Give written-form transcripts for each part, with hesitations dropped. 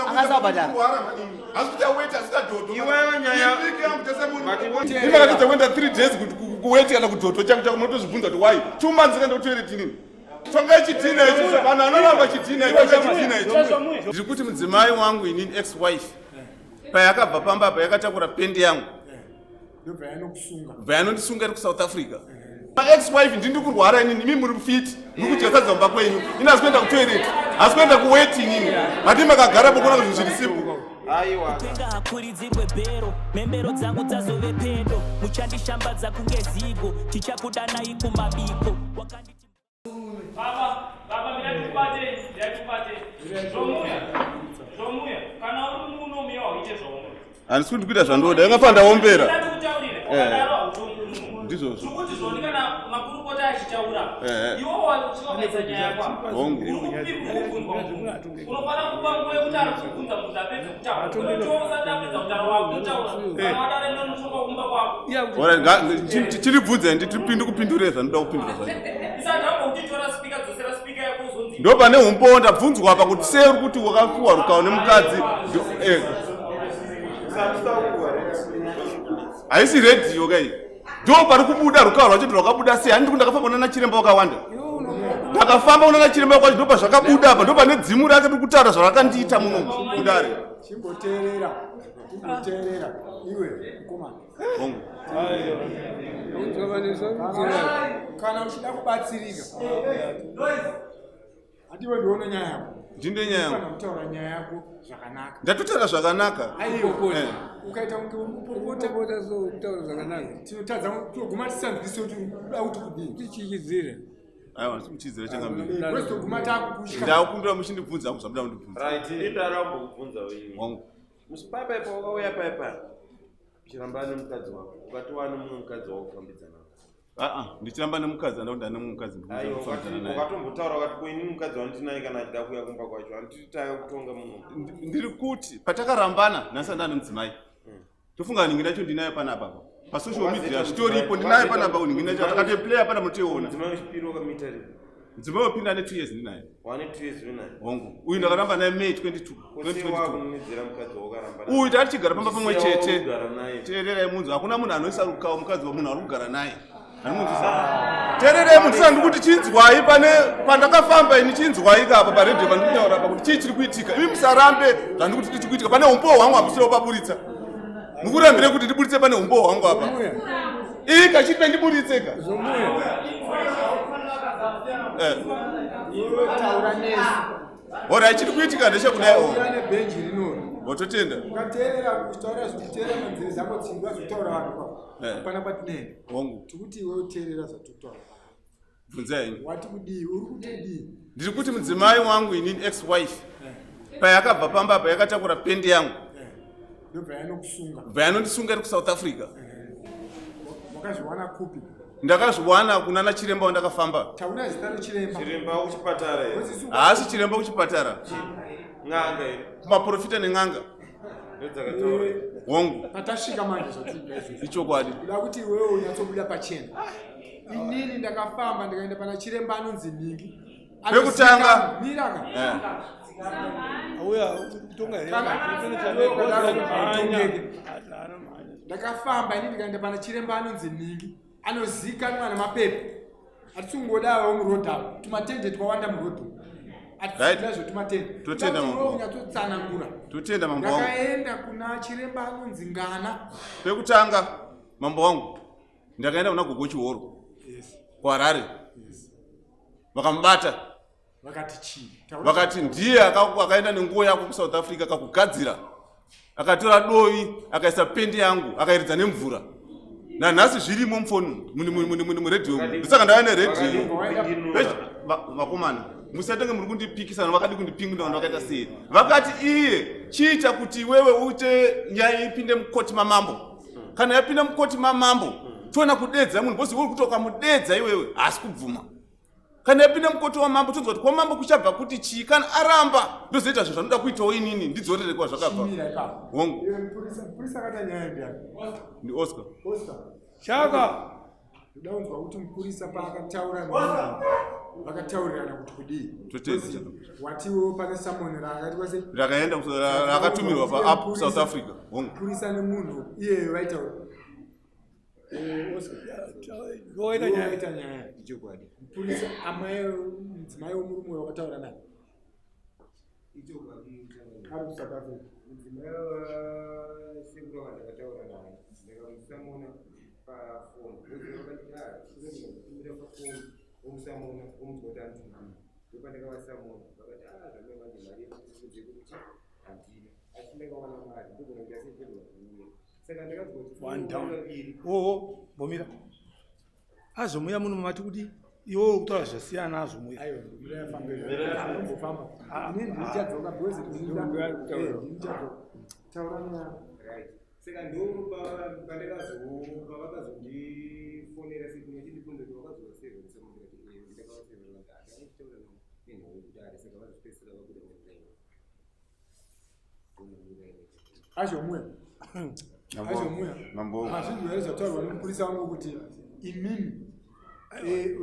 Akasabhadhara. Imakatadza kuenda 3 days kuweti kana kudhodho chako chako unotozvibvunza kuti why 2 months kaenda kutoilet inini. Tongai chidhina ichi vanhu vanoramba chidhina ichi chidhina ichi. Ndiri kuti mudzimai wangu inini ex wife payakabva pamba apa yakatakura pendi yangu bva yanondisunga iri kusouth africa ex wife ndindi kurwara inini imi muri fit muri kudya sadza mumba kwenyu ini hasi kuenda kutoilet hasi kuenda kuweti inini mati makagara pokuona kuti zviri simple Kutenga hakuridzirwe bhero mhembero dzangu dzazove pedo muchandishambadza kunge zigo tichakudanai kumabiko wakanditi Baba, baba mira ndikubate, mira ndikubate. Zvomuya. Zvomuya. Kana uri muno muya uite zvaunoda. Handisi kuti kuita zvandoda, yakafanira ndaombera. Ndikutaurire, wakadaro hautongi muno. Ndizvozvo. Zvikuti zvoni kana makurukota achitaura. Eh. Iwe wachikaisa nyaya yako. Hongu. Uri kubvunzwa mubvunzo. Unofanira kupa nguva yekuti ari kubvunza mubvunzo apedze kutaura. Unotiwo usati apedza kutaura wakutaura. Kana wadaro enda unotonga kumba kwako. Alright, chiribvunze ndipinde kupindure zvandinoda kupindura zvacho. Isati wambokuti tora speaker, dzosera speaker yako uzonzi. Ndo pane umbowo ndabvunzwa apa kuti sei uri kuti wakapiwa rukawo nemukadzi. Haisi redhiyo kai. Ndo pari kubuda rukawo rwacho kuti rwakabuda sei. Handiti ndakafamba kunana chiremba wakawanda. Ndakafamba kunana chiremba wakawanda ndo pazvakabuda apa ndo pane dzimu rake riri kutaura zvarakandiita muno mudare. Chimboteerera, chimboteerera iwe mukomana. Hongu. Kana uchida kubatsirika hatiwe ndione nyaya yako. Ndinde nyaya yangu. Unofanira kutaura nyaya yako zvakanaka. Ndatotaura zvakanaka. Aiwa. Eh. Ukaita kunge uri kupopota Kupopota so kutaura zvakanaka. Tinotadza toguma tisanzwise kuti uda kuti kudii. Tichichidzira. Aiwa, ndisi kuchidzira changamire. Kwese toguma takukusha. Ndakumbira muchindibvunza hangu zvamuda kundibvunza. Right, ini ndada kumbokubvunza wewe. Hongu. Musi paipa ipa wakauya paipa. Uchiramba nemukadzi wako. Ukati wane mumwe mukadzi wakufambidzana. Aa, ndichiramba nemukadzi anda kuti ndane mumwe mukadzi Aiwa, ndikufambidzana naye. Ukatombotaura ukati ko inini mukadzi wandinaye kana achida kuuya kumba kwacho handiti tanga kutonga muno. Ndiri kuti patakarambana nhasi andane mudzimai. Tofunga ningi nacho ndinayo panapa apa. Pa social media zvitoripo ndinayo panapa ningi nacho takati player pana mutoiona. Mudzimai wechipiri wakamita rini? Mudzimai wepinda ane 2 years ndinaye. Wane 2 years unaye. Hongu. Uyu ndakaramba naye May 22. Kose 2022. wakunumidzira mukadzi wakaramba naye. Uyu tati chigara pamba pamwe Uchisiya chete. wakugara naye. Teererai munhu, hakuna munhu anoisa rukawo mukadzi wemunhu ari kugara naye. Anomunzwisa. Teererai munhu, saka ndikuti chinzwai pane pandakafamba ini chinzwai ka apa paredhiyo pandikutaura apa kuti chii chiri kuitika. Imi musarambe zvandikuti chiri kuitika. Pane umbowo hwangu hamusiri paburitsa. Mukurambire kuti ndiburitse pane umbowo hwangu apa. Ika chiti pendiburitse ka. Eh. Taura nesu. Ora chiri kuitika ndechekudai o. Taura nebhenji rinori. Wototenda. Ukateerera kutaura zvikuteerera manzeve dzako tsingwa zvekutaura vanhu pa. Eh. Hapana patinoenda. Hongu. Tikuti iwe uteerera zvatokutaura. Bvunzai henyu. Wati kudii? Uri kuti kudii? Ndiri kuti mudzimai wangu inini ex wife payakabva pamba apa yakatakura pendi yangu. Ndobva yanokusunga. Bva yanondisunga iri kuSouth Africa. Wakazviwana kupi? Ndakazviwana kunana chiremba wandakafamba. Taura zita rechiremba. Chiremba kuchipatara here? Haasi chiremba kuchipatara. N'anga here? Kumaprofita nen'anga. Ndodzakataura. Hongu. Patasvika manje zvatiri izvozvo. Ichokwadi. Kuda kuti iwewe unyatsobuda pachena. Inini ndakafamba ndikaenda pana chiremba anonzi Nhingi. Pekutanga. Mira ka. Eh. Auya kutonga here? Ndakafamba inini ndikaenda pana chiremba anonzi Nhingi. Anozikanwa nemapepa. Atisingodawo muroad apo. Tumatende twawanda muroad. Atisida zvetumatende. Totenda mambo. Unyatsotsanangura. Totenda mambo wangu. Ndakaenda kuna chiremba anonzi Ngana. Pekutanga mambo wangu ndakaenda kuna Gogo Chihoro. Yes. kuHarare. Yes. Vakamubata. Vakati chii? Vakati ndiye akaenda nenguo yako kuSouth Africa akakugadzira. Akatora dovi, akaisa pendi yangu, akairidza nemvura. Nanhasi zvirimo mufoni muredhiyo. Ndosaka ndauya neredhiyo. Vakomana, musatenge muri kundipikisana, vakadi kundipingura vanhu vakaita sei. Vakati iye chiita kuti iwewe uite nyaya ipinde mukoti mamambo. Kana yapinda mukoti mamambo, toona kudedza munhu because uri kuti ukamudedza iwewe haasi kubvuma. Kana yapinda mukoti wamambo tonzwa kuti kwamambo kuchabva kuti chii, kana aramba ndozoita zvinhu zvanoda kuitawo inini ndidzorere kwazvakabva. Hongu. Mupurisa akata nyaya ndiani? Ndi Oscar. Oscar. Chaka. Ndoda kunzwa kuti mupurisa paakataura nemunhu Vakataurirana kuti kudii? Totenda, Because Changamire. Watiwo pane summon raakaitwa sei? Rakaenda rakatumirwa paapp South Africa. Hongu. Purisa nemunhu iyeyo vaitaura. Waita nyaya. Waita nyaya. Ichokwadi. Mupurisa amai mudzimai wemurume uyo wakataura naye. Ichokwadi. Ari kuSouth Africa. Mudzimai wasekuru wandakataura naye ndakamusamona pafoni. Vakati ah, kutumira pafoni womusamona womunzwa kuti anditumira. Ndopandakavasamona vakati ah, zvamai manje mari yekuti kuti handina. Asi ndakawana mari ndogona kuti asipedwa kuuya. Saka ndakazwa kuti One down. vaviri Oho, mbomira. Azomuya muno mati kuti iwewe kutaura zvasiyana azomuya. Aiwa, ndinombofamba. Ini ndichadzoka because ndichadzoka. Taura nyaya. Right. Saka ndo pandakazondifonera sekuru vachindibvunza kuti wakazovaseva musamona ndikati eh ndakavaseva vakati ah ndakachitaura navo nenhau yekudare saka vazopedzisira vabuda neraini. Azvomuya. Azvomuya. Mambo. Mazvinzwa here zvataurwa nemupurisa wangu kuti imimi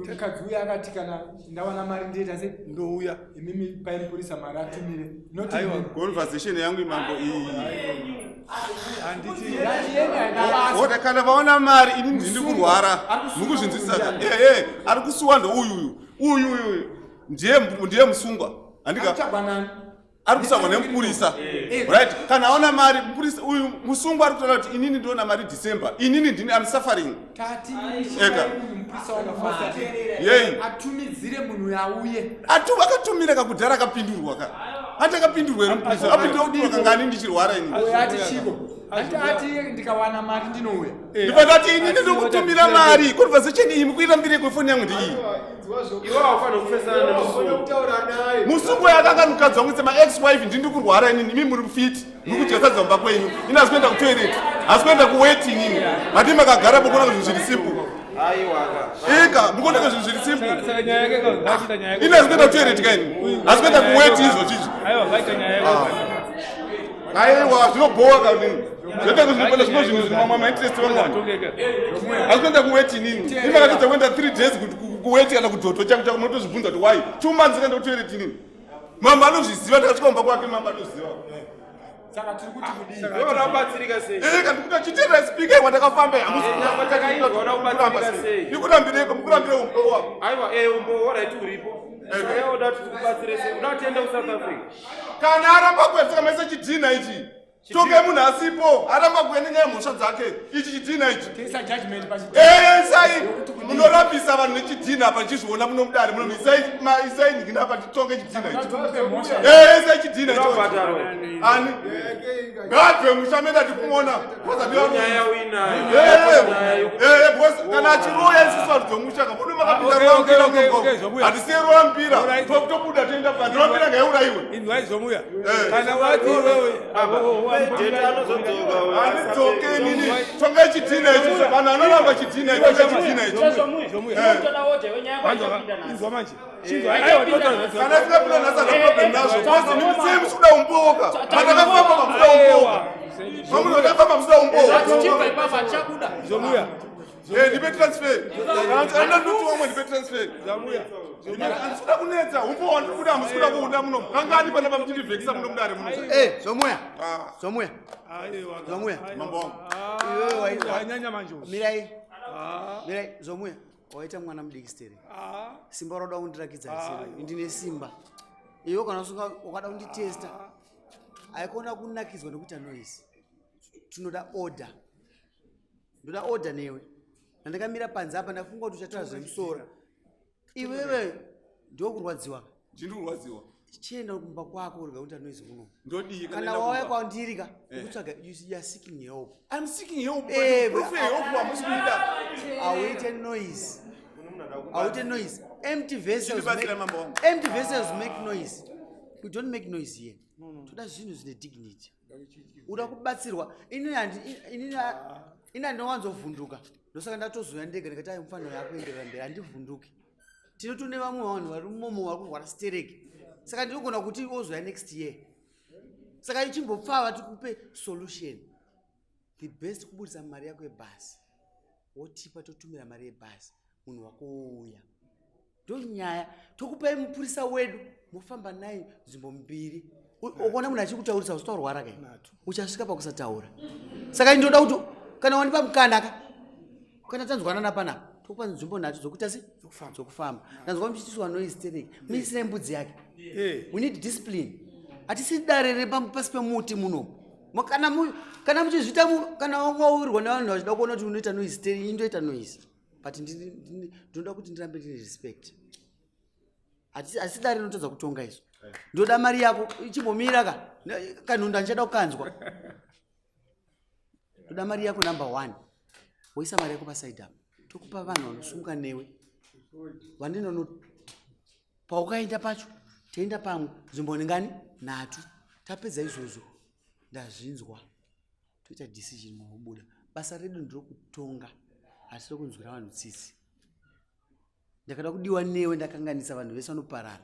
mukadzi uya akati kana ndawana mari ndoita sei? Ndouya. Imimi pai mupurisa mari atumire. Not Aiwa. imimi. Conversation yangu mambo iyi. Handiti Ndati yeni haina basa. Ode kana vaona mari ini ndini Musungwa. kurwara. Ari kusuwa Mukuzvinzwisisa. uyu. Eh eh, ari kusuwa ndouyu uyu. Uyu uyu uyu. Ndiye ndiye musungwa. Handika Akutsvagwa nani? ari kusangwa nemupurisa. Right? Kana aona mari mupurisa uyu musungwa ari kutaura kuti inini ndiona mari December. Inini ndini I'm suffering. Tati Eka. mupurisa wangu mari. Yei. Atumidzire munhu auye. Atu akatumira kakudhara akapindurwa ka. Hati akapindurwa here mupurisa? Apindurwa kudurwa kangani ndichirwara inini. Uyo ati chiko. Ati ati ndikawana mari ndinouya. Ndibva inini ndikutumira mari. Conversation iyi mukuirambirei kwefoni yangu ndeiyi. Iwe haufaniri kufesana nemusungwa. Musungwa yakanga mukadzi wangu sema ex wife ndini kurwara inini imi muri fit muri kudya sadza mumba kwenyu ini hasi kuenda kutoilet hasi kuenda kuweti inini mati makagara mukuona zvinhu zviri simple Aiwa ika mukuona zvinhu zviri simple saka nyaya yake ngachiita nyaya yake. ini hasi kuenda kutoilet ka ini hasi kuenda kuweti izvozvo izvi Aiwa, ngaita nyaya yake. Aiwa zvinobhowa ka inini zvoita kuti zvino zvinhu zvine mamwe mainterest vamwe vanhu Tongeka. hasi kuenda kuweti inini ini makatadza kuenda 3 days kuweti kana kudhoto changu chako munotozvibvunza kuti why 2 months kaenda kutoilet inini mambo anozviziva ndakasvika mumba kwake mambo anoziva. Saka tiri kuti kudii? Iwe unoda kubatsirika sei? Eka ndikuda chitera speaker kwandakafamba hamusi Takainzwa unoda kubatsirika sei? Ndikurambireko mukurambire umbo wako. Aiwa, umbowo right uripo. Saka iwe unoda kuti tikubatsire sei? Unoda kuti tiende kuSouth Africa? Kana aramba kuenda saka maisa chidhina ichi. Tonge munhu asipo aramba kuenda nenyaya yemhosva dzake. Ichi chidhina ichi. Toisa judgment pachi. Isai munorapisa vanhu nechidhina apa ndichizviona muno mudare muno isai isai ndikina apa titonge chidhina ichi. Isai chidhina icho. Unobhadharwa. Ani? Ngaabve musha menda tikumuona. Koza Nyaya uinayo. Nyaya because kana achiroya isusu vanhu dzomusha ka muno makapinda Okay, roambira okay, zvobuya. hatisiye roambira Alright. tobuda toenda panze roambira ngaiurayiwe. Inzwai zvomuya. Eh. Kana wati iwewe Jeta anozodzoka uyo. Handidzoke inini tongai chidhina ichi vanhu vanoramba chidhina ichi tongai chidhina ichi. Zvomuya. Unotoda woje wenyaya yako ichapinda nhasi. Inzwa manje. Chinzwa. Aiwa, totaura Kana tisingapinda nhasi hana problem nazvo because inini sei musikuda umboka mandakafamba mamusuda umboka mamunhu mandakafamba musuda umboka. Tichibva ipapo achabuda. Zvomuya. Ndipe transfer kana ndoti wamwe ndipe transfer. Zvomuya. Handisikuda kunetsa umbo wandikuda hamusikuda kuunda muno kangani panapa muchindivhekisa muno mudare muno. Zvomuya. Ah, Zvomuya. Aiwa. Zvomuya. Mambo wangu. Iwewe Wanyanya manje. uyu. Mirai. Mirai, Zvomuya. Waita mwana mudiki stereki. Ah. Simba rauda kundirakidza risiri. Ndine simba. Iwe kana usinga wakada kunditesta. Haikona kunakidzwa nekuita noise. Tinoda order. Ndoda order newe. Ndandakamira panze apa ndafunga kuti uchatora zvemusoro. Iwewe ndokurwadziwa. Ndindikurwadziwa. Chienda kumba kwako urega kuita noise muno. Ndodii Kana ndaenda wauya kumba? kwandiri ka, ukutsvaga you are seeking help. I'm seeking help, but proof help hamusi kuida. Auite noise. Auite noise. Empty vessels Chindibatsira make, mambo wangu. empty vessels make noise. We don't make noise here. Toda zvinhu zvine dignity. Uda kubatsirwa. Ini handi ini ini handinowanzovhunduka. Ndosaka ndatozouya ndega ndikati ayi mufaniro yakuenderera mberi handivhunduki. Tinotone vamwe vanhu vari mumomo vari kurwara stereki. Saka ndinogona kuti ozoya next year. Saka ichimbopfava tikupe solution. The best kubudisa mari yako yebhasi wotipa totumira mari yebhasi munhu wako wouya. Ndonyaya tokupai mupurisa wedu mofamba naye nzvimbo mbiri. Ukaona munhu achikutaurisa usitaurwara kai uchasvika pakusataura. Saka ndoda kuti kana wandipa mukana ka kana tanzwanana panapa tokupa nzvimbo nhatu dzokuita se dzokufamba. Ndanzwa muchitiswa noise tereki muisire mbudzi yake. We need discipline. Hatisi dare repasi pemuti muno. Kana kana muchizviita kana wanga wawirwa nevanhu vachida kuona kuti unoita noise tereki indoita noise. But ndinoda kuti ndirambe ndine respect. Asi dare rinotadza kutonga izvo. Ndoda mari yako ichimbomira ka kanhunda ndichada kukanzwa. Ndoda mari yako number 1. Woisa mari yako paside apa. Tokupa vanhu vanosumuka newe. Vandinono paukaenda pacho toenda pamwe nzvimbo nengani nhatu. Tapedza izvozvo ndazvinzwa. Toita decision mukubuda. Basa redu nderokutonga hatisi rokunzwira vanhu tsitsi. Ndakada kudiwa newe ndakanganisa vanhu vese vanoparara.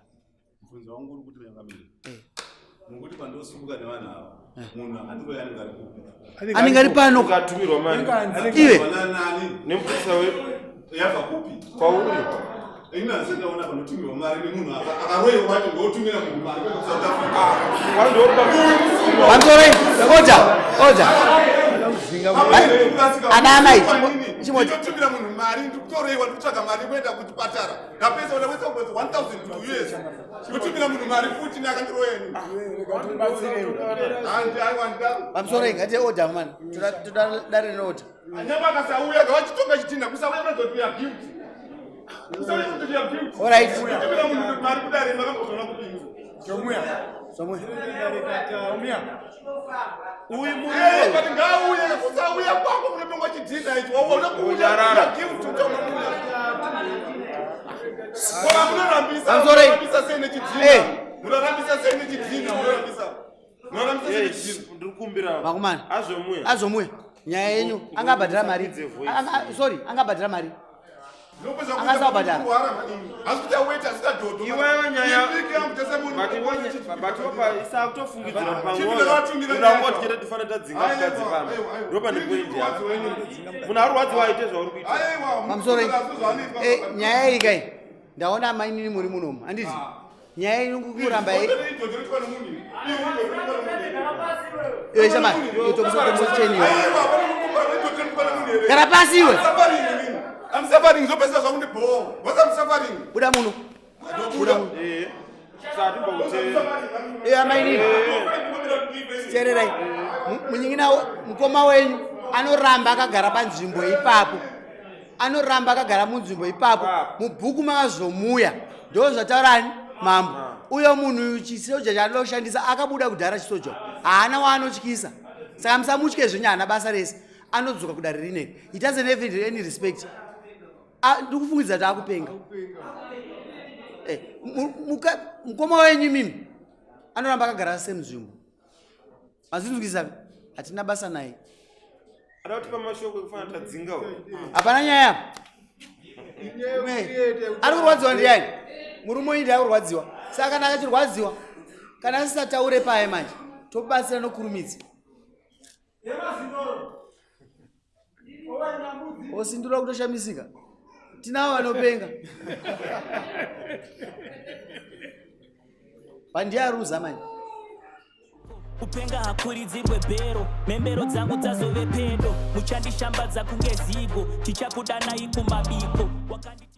Mubvunzo wangu uri kuti changamire. Mukuti pandosumuka nevanhu ava, munhu akandiroya anenge ari kupi? Anenge ari pano. Ukatumirwa mari. Iwe. Nani? Nemupurisa wedu. Yabva kupi? Kwauri. Ini handisati ndaona panotumirwa mari nemunhu akaroyiwa wacho ndotumira munhu mari kuenda kuSouth Africa. Pamusoro oja oja. Ana amai ndinotumira munhu mari ndikutoroyiwa ndikutsvaga mari kuenda kuchipatara ndapedza kuda kuisa kubwedza 1000 US kutumira munhu mari futi neakandiroya ini. Handi aiwa ndidaro. Pamusoro ngati oja mani. Toda dare neoja. Anyama akasauya ngavachitonga chitinha kusauya kuratidza kuti we are guilty. Kusauya kuti we are guilty. All right. Kutumira munhu mari kudare makambozviona kupi imi? Chomuya. Chomuya. Chomuya. Uyu munhu. Eh, but ngauye kusauya kwako kunotongwa chidhinha ichi. Waona kuuya we are guilty utaona kuuya. Koma munorambisa Pamusoro. munorambisa sei nechidhinha? Eh. Munorambisa sei nechidhinha? Munorambisa. Munorambisa sei nechidhinha? Ndiri kukumbira. Vakomana. Azvomuya. Azomuya. Nyaya yenyu angabhadhara mari. Sorry, angabhadhara mari. Angasabhadhara. Iwewe nyaya isakutofungidzira pamwoyo chete tifanira tadzinga mukadzi pano ndopane point yako munhu arwadziwa aite zvauri kuita Pamusoro. Nyaya iyi kai. Ndaona amainini muri munomu. Handiti? Nyaya iri kuramba iwe shamani itokusa cheni iwe. Gara pasi iwe. I'm suffering, zopesa zvangu ndibhowa. What's I'm suffering? Buda muno. Buda muno. Sati Amainini. Teererai. Munyin'ina mukoma wenyu anoramba akagara panzvimbo ipapo. Anoramba akagara munzvimbo ipapo. Mubhuku makazomuya. Ndo zvataurani mambo. Uyo munhu chisoja chaanoda kushandisa akabuda kudhara chisoja. Haana waanotyisa. Saka musamutye zvenyu haana basa rese. Anodzoka kudare rineri. He doesn't have any respect. Ndikufungidza kuti akupenga. Mukoma wenyu imimi anoramba akagara semunzvimbo. Mazinzwisa hatina basa naye. Ada kutipa mashoko ekufanira tadzinga. Hapana nyaya. Ari kurwadziwa ndiyani? Murume uyu ndiye ari kurwadziwa. Saka kana achirwadziwa, kana asisataure paye manje, tobatsira nokurumidza. Osindura kutoshamisika. Tinavo vanopenga. Pandiye aruza manje. Kupenga hakuridzirwe bhero, mhembero dzangu dzazove pedo, muchandishambadza kunge zigo, tichakudanai kumabiko. Wakandi